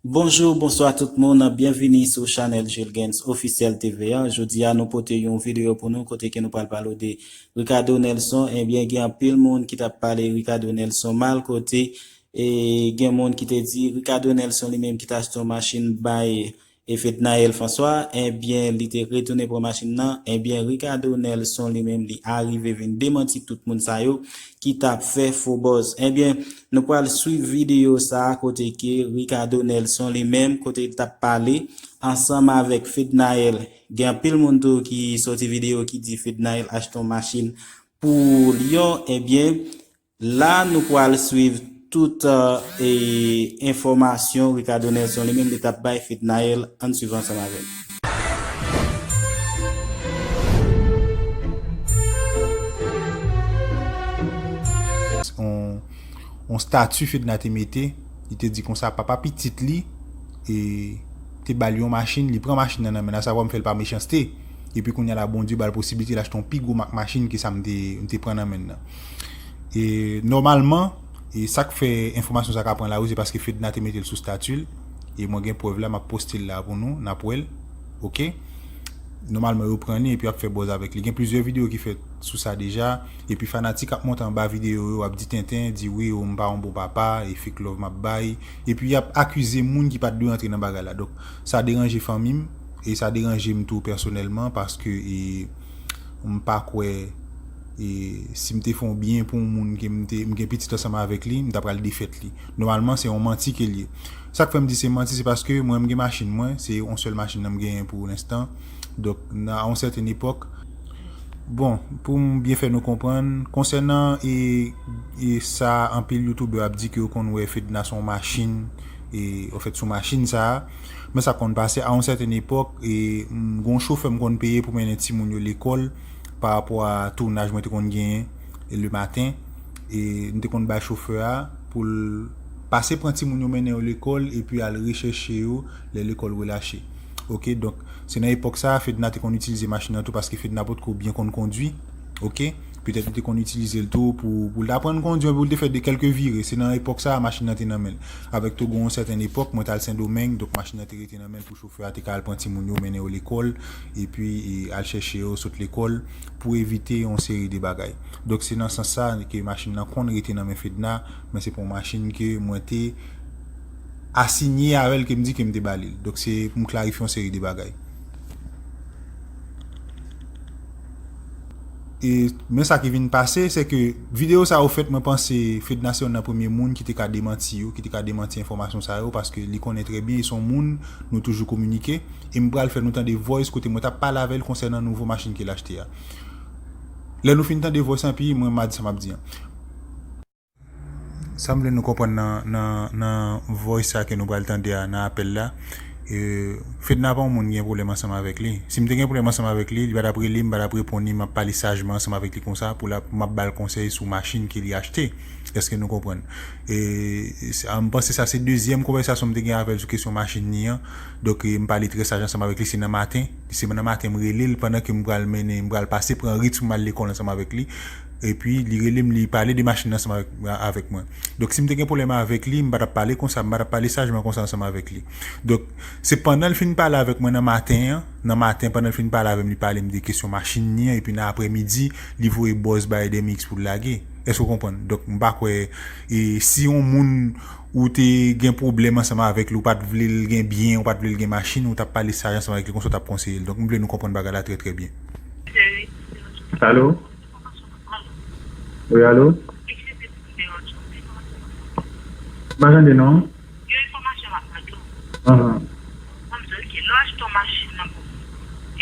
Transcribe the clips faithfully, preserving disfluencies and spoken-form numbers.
Bonjou, bonswa tout moun, byenvini sou chanèl Jules Gaines Officiel T V a. Jodi a, nou pote yon videyo pou nou kote ke nou pral pale de Ricardo Nelson. Ebyen, gen anpil moun ki t ap pale Ricardo Nelson mal kote, e gen moun ki te di Ricardo Nelson li menm ki t achte yon machin bay e Fednaelle François, ebyen, li te retounen pran machin nan, ebyen, Ricardo Nelson li menm li arive vin demanti tout moun sa yo ki t ap fè fo buzz. Ebyen, nou pral swiv videyo sa a kote ke Ricardo Nelson li menm, kote li t ap pale ansanm avèk Fednaelle. Gen anpil moun tou ki soti videyo ki di Fednaelle achte yon machin pou Lyon. Ebyen, la nou pral swiv tout, e, enfòmasyon Ricardo Nelson li menm li t ap bay Fednaelle. Ann swiv ansanm avè m. On, on stati Fedna te mete, li te di konsa papa pitit li e te ba l yon machin, li pran machin nan nan men l, asavwa m fè l pa mechanste. Epi kounye a la Bondye ba l posiblite l achte yon pi gwo mak machin ke sa m te, m te pran nan men l nan. E nòmalman, e sa k fè enfòmasyon sa ka pran lari, se paske Fedna te mete l sou stati l. E mwen gen prèv la, m ap poste l la pou nou, n ap wè l. Oke? Nòmalman, yo pran li epi y ap fè buzz avèk li. Gen plizyè videyo ki fèt sou sa deja. Epi fanatik ap monte anba videyo yo, ap di tenten, di wi, o, m pa yon bon papa, e fake love m ap bay. Epi y ap akize moun ki pa t dwe antre nan bagay la. Donk, sa deranje fanmi m, e sa deranje m tou pèsonèlman, paske, e, m pa kwè, e, si m te fè yon byen pou yon moun ke m te, m gen pitit ansanm avèk li, m ta pral defèt li. Nòmalman, se yon manti ke l ye. Sa k fè m di se manti, se paske mwen, m gen machin mwen, se yon sèl machin nan m genyen pou lenstan. Donk, nan, a yon sèten epòk, bon, pou m byen fè nou konprann, konsènan, e, e sa anpil youtubè ap di ke yo konn wè Fedna se yon machin, e, anfèt, se yon machin sa a, men sa konn pase, a yon sèten epòk, e, m, gen yon chofè m konn peye pou mennen timoun yo lekòl, pa rapò a tounaj mwen te konn genyen, e, le maten, e, m te konn bay chofè a pou l pase pran timoun yo mennen yo lekòl, epi al rechèche yo lè lekòl relache. Oke, donk, se nan epòk sa a, Fedna te konn itilize machin nan tou, paske Fedna potko byen konn kondwi. Oke, petèt li te konn itilize l tou pou, pou l aprann kondwi, pou l te fè de kèlke vire. Se nan epòk sa a, machin nan te nan men l. Avèk tou, gen yon sèten epòk, mwen t al Sendomeng, donk machin nan te rete nan men l pou chofè a te ka al pran timoun yo, mennen yo lekòl, epi, e, al chèche yo sot lekòl, pou evite yon seri de bagay. Donk, se nan sans sa ke machin nan konn rete nan men Fedna, men se pa yon machin ke mwen te asinye avè l ke m di ke m te ba li l. Donk, se pou m klarifye yon seri de bagay. E, men sa ki vin pase, se ke videyo sa yo fèt, mwen panse Fedna se youn nan premye moun ki te ka demanti yo, ki te ka demanti enfòmasyon sa yo, paske li konnen trè byen, e se yon moun nou toujou kominike, e m pral fè nou tande voice kote mwen t ap pale avè l konsènan nouvo machin ke l achte a. Lè nou fin tande voice lan, epi mwen, m a di sa m ap di an. Sa m vle nou konprann nan, nan, nan voice sa ke nou pral tande a, nan apèl la, e, Fedna pa yon moun gen pwoblèm ansanm avèk li. Si m te gen pwoblèm ansanm avèk li, li pa t ap rele m, li pa t ap reponn li, m ap pale sajman ansanm avèk li konsa, pou l ap, m ap ba l konsèy sou machin ke li achte. Èske nou konprann? E, sa, m panse sa se dezyèm konvèsasyon m te gen avè l sou kesyon machin li an. Donk, e, m pale trè saj ansanm avèk li, se nan maten. Se nan maten m rele l pandan ke m pral mennen, m pral pase pran rit pou m al lekòl ansanm avèk li. Epi, li rele m, li pale de machin nan ansanm avèk, avèk mwen. Donk, si m te gen pwoblèm avèk li, m pa t ap pale konsa, m pa t ap pale sajman konsa ansanm avèk li. Donk, se pandan l fin pale avèk mwen nan maten an, nan maten, pandan l fin pale avè m, li pale m de kesyon machin li an, epi nan aprèmidi, li voye buzz bay Edemix pou l lage. Èske w konprann? Donk, m pa kwè, e, si yon moun ou te gen pwoblèm ansanm avèk li, ou pa t vle l gen byen, ou pa t vle l gen machin, ou t ap pale saj ansanm avèk li, konsa w t ap konseye l. Donk, m vle nou konprann bagay la trè, trè byen. Alo? Wi, alo? M pa tande, non. Yon enfòmasyon m ap mande w. Ahan. Mwen m di, ok, lè w achte yon machin nan pou mwen,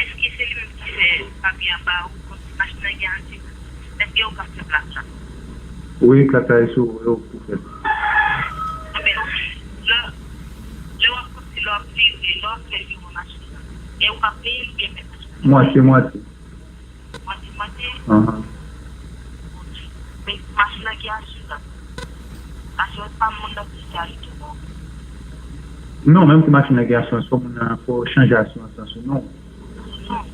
èske se li menm ki fè papye an ba ou, kòmsi machin nan gen asirans? Èske ou ka fè plak la? Wi, plak la e sou ou pou fèt. Enben, ok. Lè, lè w ap, kòmsi lè w ap vire, lè w ap fè vire machin nan, e ou ka peye l oubyen mèt machin nan? Mwatye, mwatye. Mwen di, mwen di. Ahan. Men machin nan gen asirans. Asirans pa moun nan ki se a li tou non. Non, menm si machin nan gen asirans, fò moun nan, fò chanje asirans lan sou non. Sou non.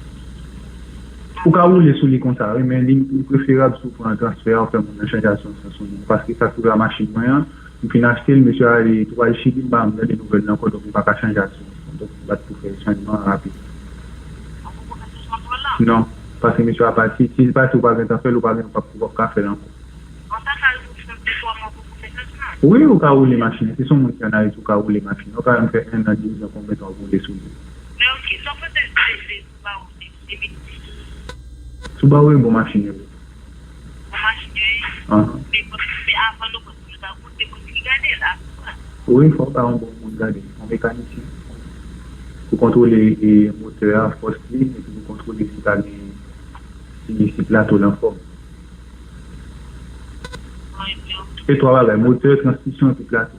Ou ka woule sou li konsa, wi, men li, li preferab si w pran transfè a, ou fè moun nan chanje asirans lan sou non. Paske sa k rive a machin mwen an, M fin achte l, mesye a ale tou al Chili, m pa janm tande nouvèl li ankò, donk m pa ka chanje asirans lan. Donk m bat pou fè chanjman an rapid. Non, paske mesye a pati, si l pati, ou pa gentan fè l, ou pa gen, ou p ap, ou p ap ka fè l ankò. Wi, ou ka woule machin. Si se yon moun ki ann Ayiti, ou ka woule machin. Ou ka menm fè en an, de zan, konbyen tan w ap woule sou li. Subaru e bon machin yo ye. Ahan. Wi, fò w bay yon bon moun gade, yon mekanisyen. Pou kontwole e, motè a, fòs li, epi pou kontwole si ta gen, si, si plato l anfòm. Se twa bagay, motè, transmisyon epi plato.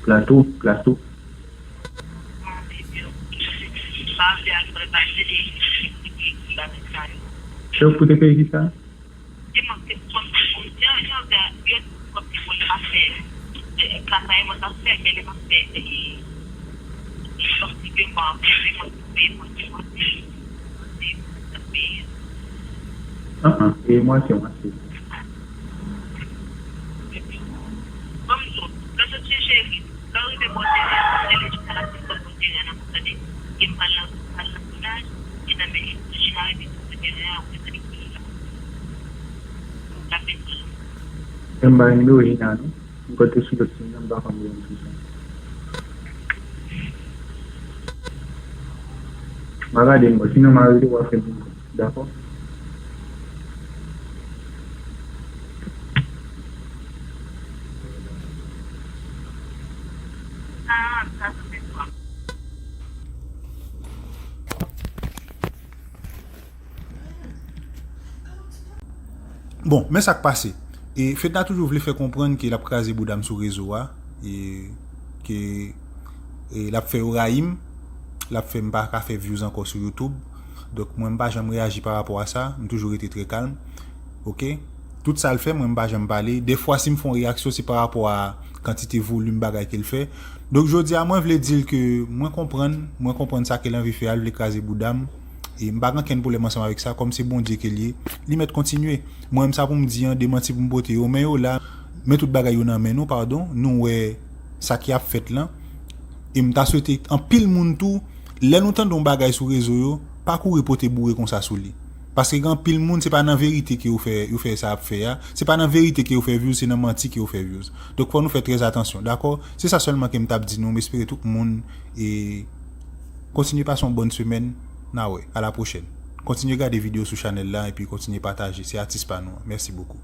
Plato, plato. Chèf pou te peye kisa? An an, e mwatye mwatye. E m bay nimewo Jina non. M kwè te sou lòt sim nan, m pa konn nimewo m sou sa. M a gade m, sinon m a rele w a fè m yon kont. Dakò? Bon, men sa k pase. E Fedna toujou vle fè konprann ke l ap kraze bouda m sou rezo a, e ke, e l ap fè yo rayi m, l ap fè m pa ka fè views ankò sou YouTube. Donk, mwen, m pa janm reyaji pa rapò a sa, m toujou rete trè kalm. Oke? Tout sa l fè, mwen, m pa janm pale. Dèfwa, si m fè yon reyaksyon, se pa rapò a kantite volim bagay ke l fè. Donk, jodi a, mwen vle di l ke mwen konprann, mwen konprann sa ke l anvi fè a, l vle kraze bouda m. E m pa gen okenn pwoblèm ansanm avèk sa, kòm se Bondye ke l ye, li mèt kontinye. Mwen menm sa pou m di an, demanti pou m pote yo, men yo la, men tout bagay yo nan men nou, padon, nou wè sa ki ap fèt lan. E m ta swete anpil moun tou, lè nou tande yon bagay sou rezo yo, pa kouri pote boure konsa sou li. Paske gen anpil moun, se pa nan verite ke yo fè, yo fè sa y ap fè a. Se pa nan verite ke yo fè views, se nan manti ke yo fè views. Donk, fò nou fè trè atansyon, dakò? Se sa sèlman ke m t ap di nou, m espere tout moun e kontinye pase yon bòn semèn. N a wè. A la pwochèn. Kontinye gade videyo sou chanèl la epi kontinye pataje. Se atis pa nou an. Mèsi bokou.